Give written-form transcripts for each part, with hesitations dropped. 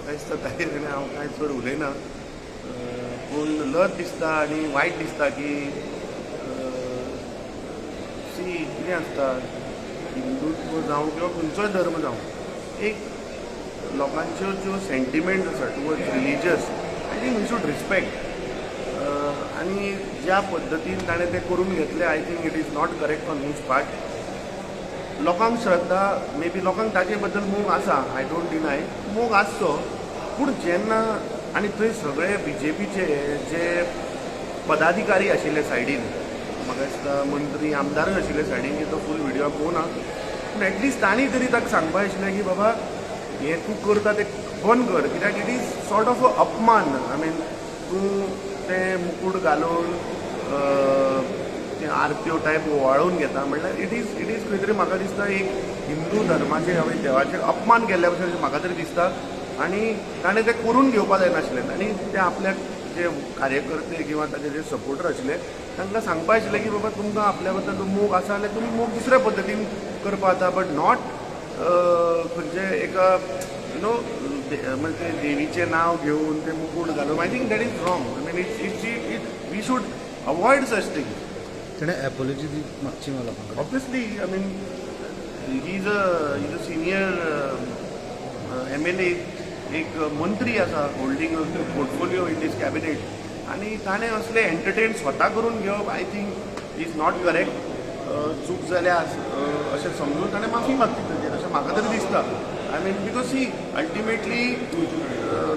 म्हाका दिसता ताजेर आनी हांव कांय चड उलयना. पूण लज दिसता आनी वायट दिसता की, सी, कितें आसता, हिंदुत्व जावं किंवा खंयचोय धर्म जावं, एक लोकांच्यो ज्यो सेंटिमेंट्स आसा towards religious, I think we should respect. आनी ज्या पद्दतीन ताणें तें करून घेतलें, I think it is not correct on his part. लोकांक श्रद्धा, मे बी लोकांक ताजे बद्दल मोग आसा, I don't deny, मोग आसचो. पूण जेन्ना आनी थंय सगळे बीजेपीचे जे पदाधिकारी आशिल्ले सायडीन, म्हाका दिसता मंत्री, आमदारूय आशिल्ले सायडीन, की तो फूल व्हिडिओ पळोवना, पूण एटलिस्ट तांणी तरी ताका सांगपा आशिल्लें की बाबा, हें तूं करता तें बंद कर, कित्याक it is sort of a अपमान. I mean, तूं तें मुकूट घालून तें आरत्यो टायप ओवाळून घेता म्हणल्यार it is खंय तरी म्हाका दिसता एक हिंदू धर्माचेर, हांवें देवाचेर अपमान केल्ल्या भशेन अशें म्हाका तरी दिसता. आनी ताणें तें करून घेवपा जायनाशिल्लें आनी ते आपल्याक जे कार्यकर्ते किंवा ताजे जे सपोर्टर आशिल्ले, तांकां सांगपा आशिल्लें की बाबा, तुमकां आपल्या बद्दल मोग आसा जाल्यार तुमी मोग दुसऱ्या पद्दतीन करपा जाता, बट not खंयचे एका you know म्हणजे ते देवीचें नांव घेवन, ते मुकूट घालून. I think that is wrong. I mean, it's it we should avoid such things. तेणें एपोलॉजी मागची मला लोकां कडेन. Obviously, I mean, he's a senior MLA, एक मंत्री आसा, holding portfolio in this cabinet, आनी ताणें असले एंटरटेन स्वता करून घेवप, I think is not correct. चूक जाल्या अशें समजून ताणें माफी मागची ताचेर, अशें म्हाका तरी दिसता. I mean, because see, ultimately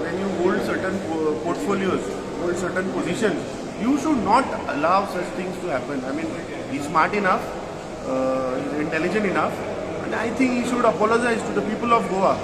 when you hold certain portfolios, hold certain positions, you should not allow such things to happen. I mean, he's smart enough, he's intelligent enough, and I think he should apologize to the people of Goa.